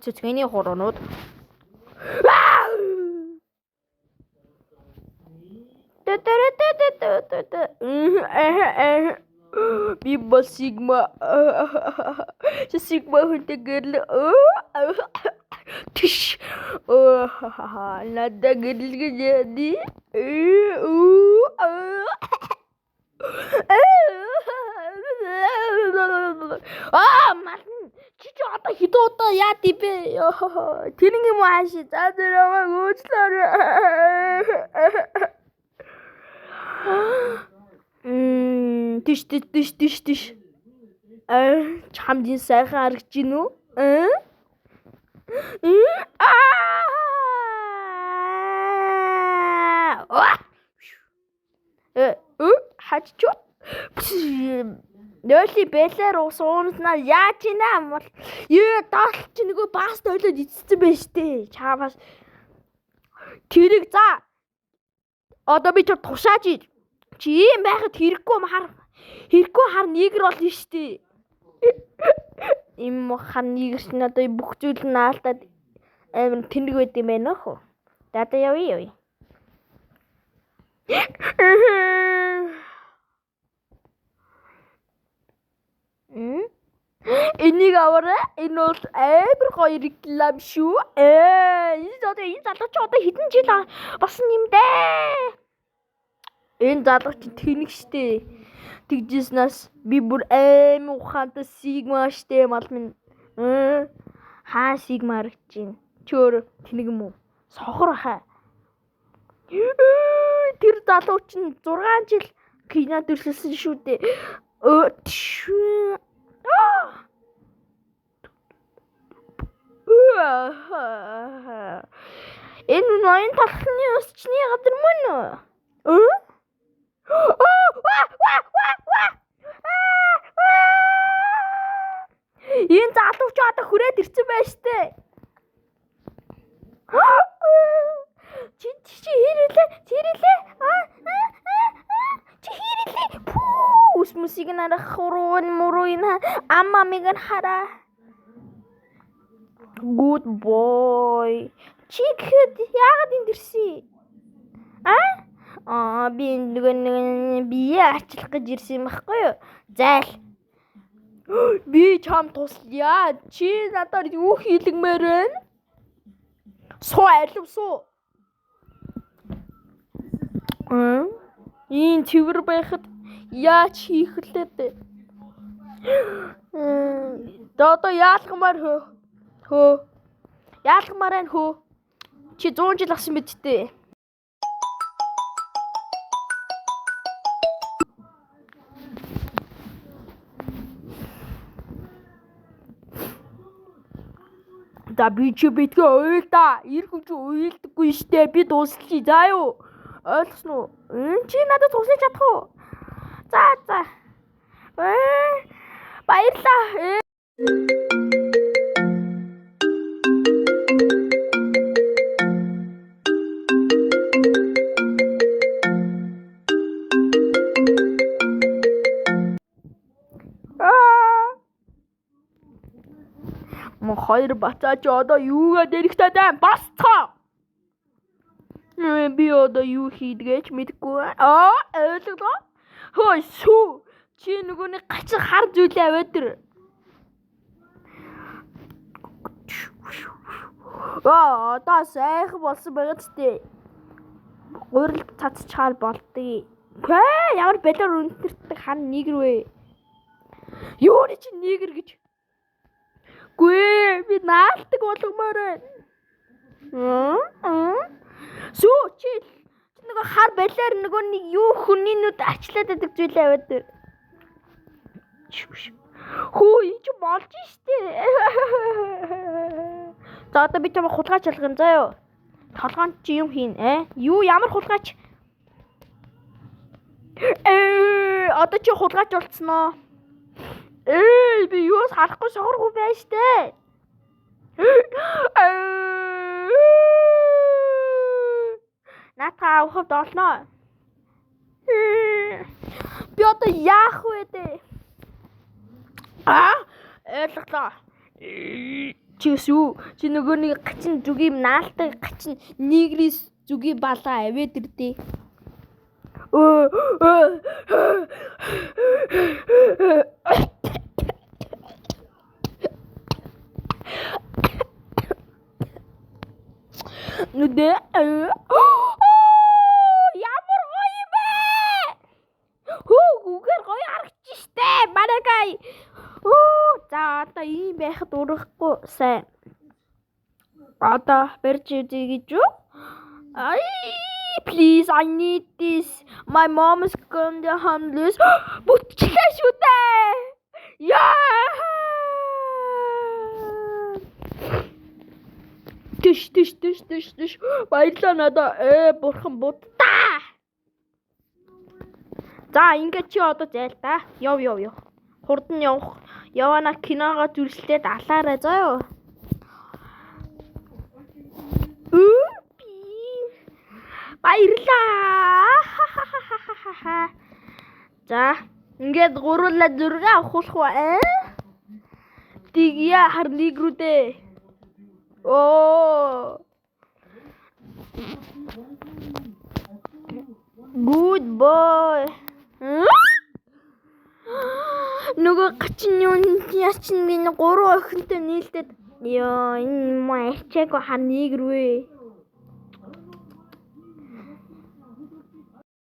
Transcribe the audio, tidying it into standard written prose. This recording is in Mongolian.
Цэцгэний хуруунууд. Би бол Сигма. Сигма хүнтэй гэрэл. Тиш. Надад гэрлэж яди. Аа, малн чи чи одоо хэдэн удаа яа дибэ. Тэр юм ааш. За тэр аваа өөчлөөр. Тийш тийш тийш тийш тийш. Чамд энэ сайхан харагдаж гин үү? Аа. Хачч. Нөли бэлэр ус уунснаа яаж ийна бол ээ доош чи нөгөө бас тойлоод ицсэн байж тээ. Чаавас тэрийг за одоо би ч тушааж чи ийм байхад хэрэггүй юм хар хэрэггүй хар нэгэр болно штэ. Им хар нэгэр чинь одоо бүх зүйл нь наалтаад амар тэнэг байд юм байна хөө. За одоо явъя явъя. Энийг аваарай. Энэ бол амар гоё реклам шүү. Энэ одоо энэ залуу чи одоо хэдэн жил болсон юм дээ. Энэ залуу чи тэнэг штэ. Тэгжсэнээс би бүр амар ухаантай сигма штэ мал минь. Хаа сигма харагдаж байна. Чи өөр тэнэг юм уу? Сохор хаа. Тэр залуу чинь 6 жил кино дүрсэлсэн шүү дээ. Энэ ноён талхны усчны газар мөн үү? Энэ залуу чи одоо хүрээд ирсэн байж тээ. Чи чи хэрэлээ? Хэрэлээ? Чи хэрэлээ? Пүү, ус мөсийг нарах хуруу муруу энэ ам амыг нь хараа. Good boy. Чи гэхэд яагаад энд ирсэн? Аа? Би нөгөө нэг бие арчлах гэж ирсэн юм баггүй юу? Зайл. Би чам туслая. Чи надаар юу хийлгмээр байна? Суу алив суу. Ийм цэвэр байхад яаж хийх лээ дээ? Одоо яалгамаар хөө. Хөө. Яалгамаар байна хөө. Чи 100 жил асан мэт дээ. За би чи битгий уйл да. Ир хүн чи уйлдаггүй штэ. Би дуслая. За юу? Ойлгосон уу? Чи надад туслаж чадах уу? За за. Баярлалаа. Мөн хоёр бацаа чи одоо юугаа дэрэгтэй даа басцгаа. Би одоо юу хийдгээ ч мэдэхгүй. Аа ойлголоо. Хөөе сүү. Чи нөгөө нэг гачин хар зүйлээ аваад ир. Аа одоо сайхан болсон байгаа ч тээ. Гурил цацчаар болдгийг. Хээ ямар балиар өнтөртөг хан нэгэр вэ? Юуны чи нэгэр гэж. Гүй би наалдаг болгомоор байна. Сүү чи нөгөө хар балиар нөгөө нэг юу хүний нүд арчлаад байдаг зүйлээ аваад ир. Хүү энэ чи болж штэ. За одоо би чамайг хулгайч болгоно юм заа юу. Толгоонд чи юм хийн ээ? Юу ямар хулгайч? Одоо чи хулгайч болцсноо. Би юус харахгүй сохоргүй байж штэ. Наатаа авахд олноо. Би одоо яах вэ дээ? Аа, ойлголоо. Чи өсүү. Чи нөгөө нэг гачин зүгийн наалтай гачин негрис зүгийн балаа аваад ирдээ. Өө. Нүдэ. Ямар гоё юм бэ? Хүү, үгээр гоё харагдчих штэ. Манайгай. Оо, за одоо ийм байхад урахгүй сайн. Одоо барьж үзье гэж юу? Ай, please, I need this. My mom is going to homeless. Бүтчлээ шүү дээ. Яа! Түш түш түш түш түш. Баярлалаа надаа. Бурхан буддаа. За ингээд чи одоо зайл та. Яв яв яв. Хурдан явах. Явана киногоо зүрслээд алаарай заа юу. Баярлаа. За ингээд гуруулаа зураг авах уу аа? Тэгье хар негрүүдээ. Оо. Good boy. Нөгөө гачин юу яачин энэ гурван охинтой нийлдэд ёо, энэ юм ачаагүй хар негр вэ.